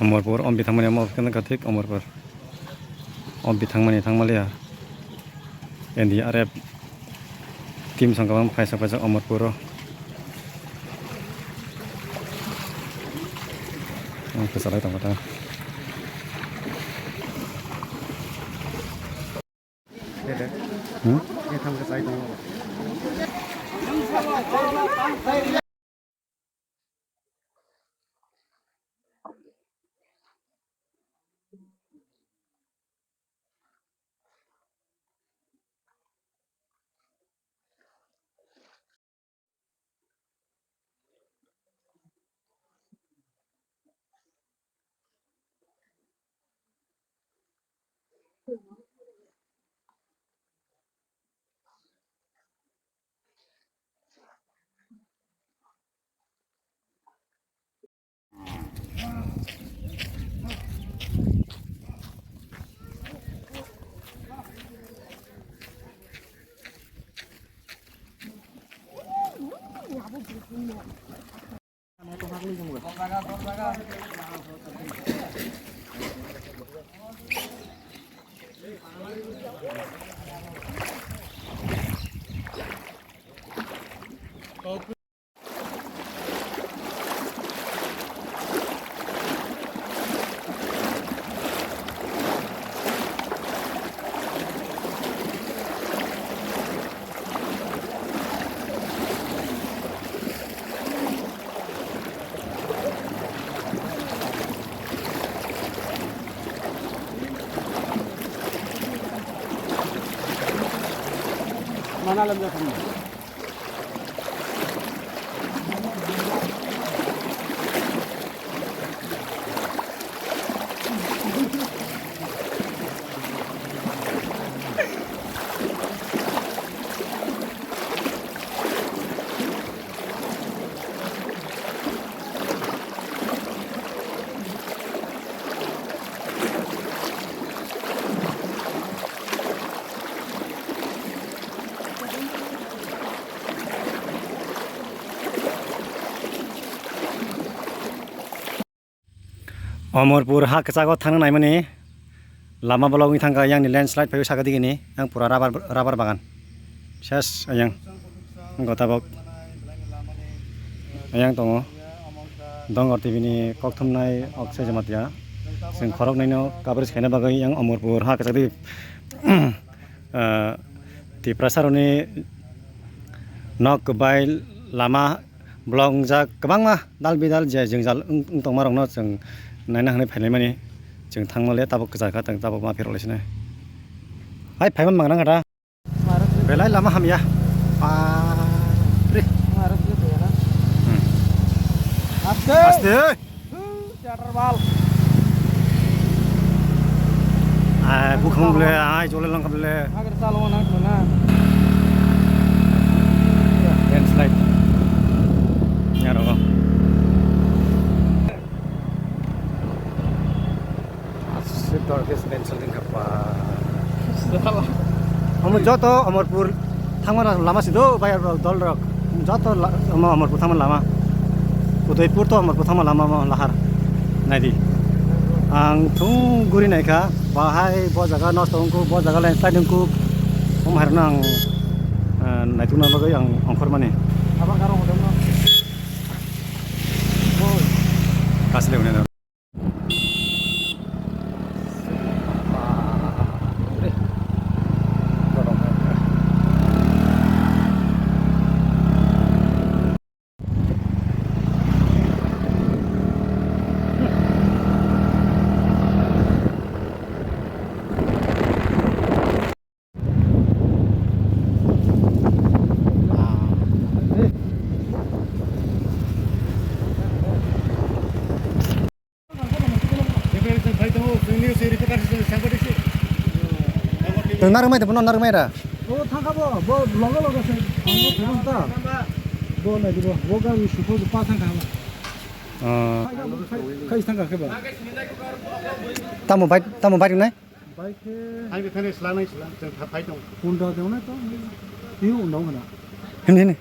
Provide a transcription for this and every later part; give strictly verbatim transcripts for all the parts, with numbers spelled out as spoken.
Omorpur, ombi thangmani, omo khe thik Omorpur. Ombi thangmani thangmaliya. N D R F team song kwbang phaisa phaisa Omorpur o. Ang kwchalai tongkha ta. Hmm? Mana lamjak kami. Omorpur ha kwchago thangna naimani lama bolok wngwi thangkha, ayangni landslide phaiwi saka digini, yang pura rubber, rubber bagan. Ses ayang. Wngkha tabok. Ayang tongo. Dongor T V ni kokthumnai Akshay Jamatia. Chwng khoroknwino coverage khaina bagwi yang Omorpur ha kwchak di, ah, Tiprasaroni nok kwbai lama block wngjak kwbangma. Dal bidal je jwngjal wng, wng tongma rokno chwng naina hwnwi phailaimani, chwng thangma le tabuk kwchar kha, chwng tabuk ma phirok lai sinai. Hai phaima mang nang kha da. Belai lama hamya. Bapre. Hmm. Aste. Aste. Theater bal. Ai, bukhung le, ai, jole langkha le. Agar chalo na, na. Landslide. Ya, rogo. Aswk dorkhe landslide wngkha pa. Omo joto Omorpur thangmani lama si do, bayar rok, dol rok. Joto la-, omo Omorpur thangmani lama. Udaipur to Omorpur thangmani lama omo lahar. Naidi. Ang thung guri naikha, bahai bo jaga nosto wngkuk, bo jaga landslide wngkuk. Omo hairokno ang, eh, naitukna bagwi ang ongkhormani. Kasile hwnwi. Narwkmai da, bono narwkmai da. Bo thangkha bo, bo loge loge se, ang bo thangkha ta. Bo nai di bo, bo gari sukho pa thangkha. Ah. Khai, khai thangkha khe ba. Tamo bai, tamo bai nai? Bai khe. Thangkhe thangkhe slanai slan, chwng tha phai tong. Hunda de nai to. Hiu unda hana. Hini, hini.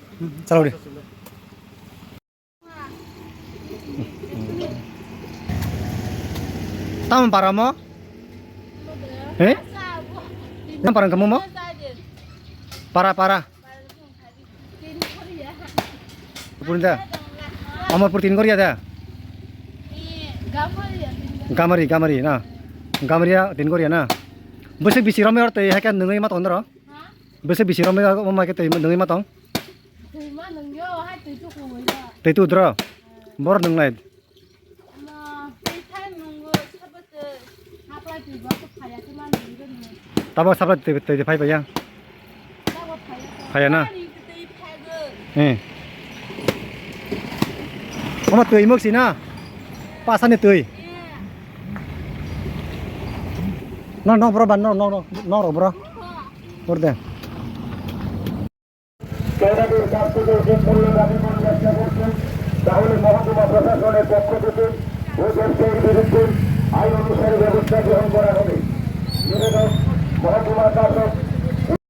Chalo de. Hmm. Tamo para mo? He? Tamo para kamu mo? Para, para. Purunda. Amarpur tin goria da? Gamari, Gamari na. Gamari ya tin goria na. Bwswk bisi romwi oro twi hai khe nungwi ma tong doro? Bwswk bisi romwi ma khe twi nungwi ma tong? Twi ma nungyo, hai twi tu kuwi ya. Twi tu doro? Bor nunglai. Tabo sabla twi twi phai phai ya. Phai ya na. Eh. Omo twi muk si na. Pasani twi. No no bro ban no no no no bro. Borde. ক্রেতাদের কাছ থেকে উচিত মূল্য দাবি করে ব্যবসা করছেন, তাহলে মহকুমা প্রশাসনের পক্ষ থেকে ওই ব্যবসায়ীর বিরুদ্ধে আইন অনুসারে ব্যবস্থা গ্রহণ করা হবে। নিবেদক, মহকুমার কাছে